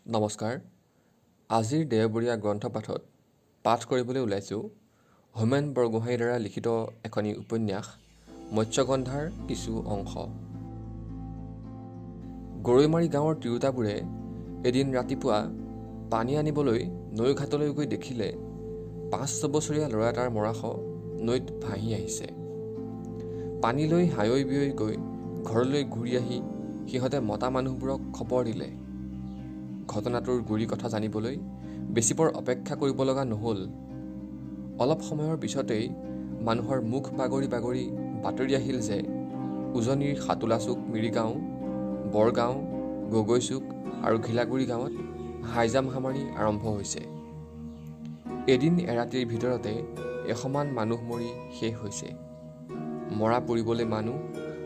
নমস্কাৰ। আজিৰ দেওবৰীয়া গ্ৰন্থপাঠত পাঠ কৰিবলৈ ওলাইছোঁ হোমেন বৰগোহাঞিৰ দ্বাৰা লিখিত এখনি উপন্যাস মৎস্যগন্ধাৰ কিছু অংশ। গৰৈমাৰী গাঁৱৰ তিৰোতাবোৰে এদিন ৰাতিপুৱা পানী আনিবলৈ নৈ ঘাটলৈ গৈ দেখিলে 5-6 বছৰীয়া ল'ৰা এটাৰ মৰাশ নৈত ভাঁহি আহিছে। পানী লৈ হায়ৈ বিয়ৈ গৈ ঘৰলৈ ঘূৰি আহি সিহঁতে মতা মানুহবোৰক খবৰ দিলে। ঘটনাটোৰ গুৰি কথা জানিবলৈ বেছিপৰ অপেক্ষা কৰিব লগা নহ'ল। অলপ সময়ৰ পিছতেই মানুহৰ মুখ বাগৰি বাগৰি বাতৰি আহিল যে উজনিৰ সাতোলাচুক, মিৰিগাঁও, বৰগাঁও, গগৈচুক আৰু ঘিলাগুৰি গাঁৱত হাইজা মহামাৰী আৰম্ভ হৈছে। এদিন এৰাতিৰ ভিতৰতে 100মান মানুহ মৰি শেষ হৈছে। মৰা পুৰিবলৈ মানুহ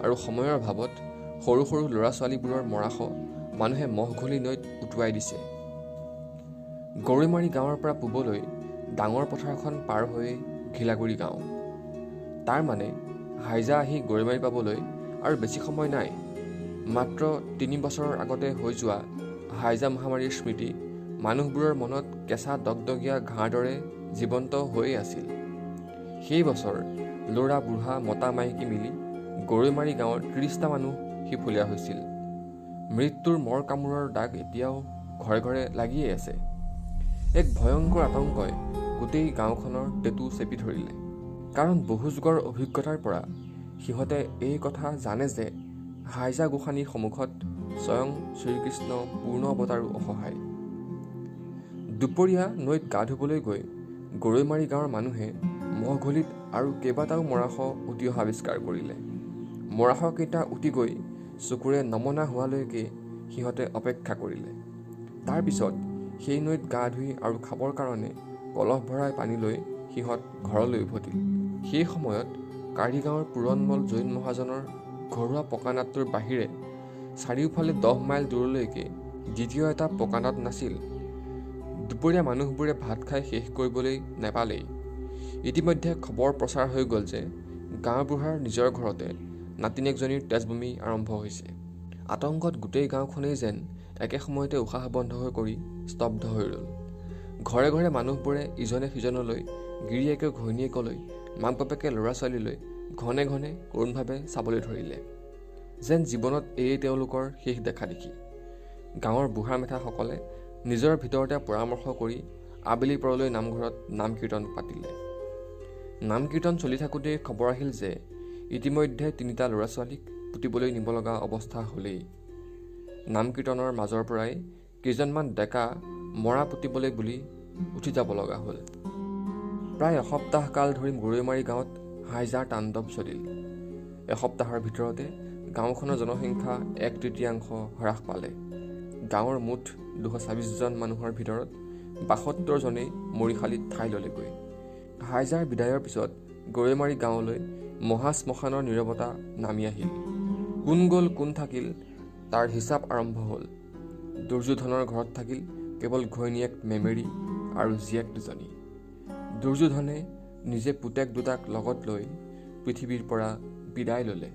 আৰু সময়ৰ অভাৱত সৰু সৰু ল'ৰা ছোৱালীবোৰৰ মৰাশ মানুহে মহঘুলি নৈত উটুৱাই দিছে। গৰৈমাৰী গাঁৱৰ পৰা পূবলৈ ডাঙৰ পথাৰখন পাৰ হৈ ঘিলাগুৰি গাঁও। তাৰ মানে হাইজা আহি গৰৈমাৰী পাবলৈ আৰু বেছি সময় নাই। মাত্ৰ 3 বছৰৰ আগতে হৈ যোৱা হাইজা মহামাৰীৰ স্মৃতি মানুহবোৰৰ মনত কেঁচা দগদগীয়া ঘাঁৰ দৰে জীৱন্ত হৈয়ে আছিল। সেই বছৰ ল'ৰা বুঢ়া মতা মাইকী মিলি গৰৈমাৰী গাঁৱৰ 30টা মানুহ সিফলীয়া হৈছিল। মৃত্যুৰ মৰ কামোৰৰ দাগ এতিয়াও ঘৰে ঘৰে লাগিয়েই আছে। এক ভয়ংকৰ আতংকই গোটেই গাঁওখনৰ টেঁটু চেপি ধৰিলে। কাৰণ বহু যুগৰ অভিজ্ঞতাৰ পৰা সিহঁতে এই কথা জানে যে হাইজা গোসানীৰ সন্মুখত স্বয়ং শ্ৰীকৃষ্ণ পূৰ্ণ অৱতাৰো অসহায়। দুপৰীয়া নৈত গা ধুবলৈ গৈ গৰৈমাৰী গাঁৱৰ মানুহে মহঘুলিত আৰু কেইবাটাও মৰাশ উটি অহা আৱিষ্কাৰ কৰিলে। মৰাশকেইটা উটি গৈ চকুৰে নমনা হোৱালৈকে সিহঁতে অপেক্ষা কৰিলে। তাৰপিছত সেই নৈত গা ধুই আৰু খাবৰ কাৰণে কলহ ভৰাই পানী লৈ সিহঁত ঘৰলৈ উভতিল। সেই সময়ত কাঢ়িগাঁৱৰ পুৰণমল জৈন মহাজনৰ ঘৰুৱা পকানাদটোৰ বাহিৰে চাৰিওফালে 10 মাইল দূৰলৈকে দ্বিতীয় এটা পকানাদ নাছিল। দুপৰীয়া মানুহবোৰে ভাত খাই শেষ কৰিবলৈ নাপালেই ইতিমধ্যে খবৰ প্ৰচাৰ হৈ গ'ল যে গাঁওবুঢ়াৰ নিজৰ ঘৰতে নাতিনীয়েকজনীৰ তেজবমি আৰম্ভ হৈছে। আতংকত গোটেই গাঁওখনেই যেন একে সময়তে উশাহ বন্ধ কৰি স্তব্ধ হৈ ৰ'ল। ঘৰে ঘৰে মানুহবোৰে ইজনে সিজনলৈ, গিৰিয়েকে ঘৈণীয়েকলৈ, মাক বাপেকে ল'ৰা ছোৱালীলৈ ঘনে ঘনে কৰুণভাৱে চাবলৈ ধৰিলে, যেন জীৱনত এয়ে তেওঁলোকৰ শেষ দেখা দেখি। গাঁৱৰ বুঢ়া মেথাসকলে নিজৰ ভিতৰতে পৰামৰ্শ কৰি আবেলি পৰলৈ নামঘৰত নাম কীৰ্তন পাতিলে। নাম কীৰ্তন চলি থাকোঁতেই খবৰ আহিল যে ইতিমধ্যে 3টা ল'ৰা ছোৱালীক পুতিবলৈ নিব লগা অৱস্থা হ'লেই। নাম কীৰ্তনৰ মাজৰ পৰাই কেইজনমান ডেকা মৰা পুতিবলৈ বুলি উঠি যাব লগা হ'ল। প্ৰায় এসপ্তাহ কাল ধৰি গৰৈমাৰী গাঁৱত হাইজাৰ তাণ্ডৱ চলিল। এসপ্তাহৰ ভিতৰতে গাঁওখনৰ জনসংখ্যা 1/3 হ্ৰাস পালে। গাঁৱৰ মুঠ 226 জন মানুহৰ ভিতৰত 72 জনেই মৰিশালিত ঠাই ল'লেগৈ। হাইজাৰ বিদায়ৰ পিছত গৰৈমাৰী গাঁৱলৈ মহাশ্মশানৰ নীৰৱতা নামি আহিল। কোন গ'ল কোন থাকিল তাৰ হিচাপ আৰম্ভ হ'ল। দুৰ্যোধনৰ ঘৰত থাকিল কেৱল ঘৈণীয়েক মেমেৰী আৰু জীয়েক দুজনী। দুৰ্যোধনে নিজে পুতেক দুটাক লগত লৈ পৃথিৱীৰ পৰা বিদায় ল'লে।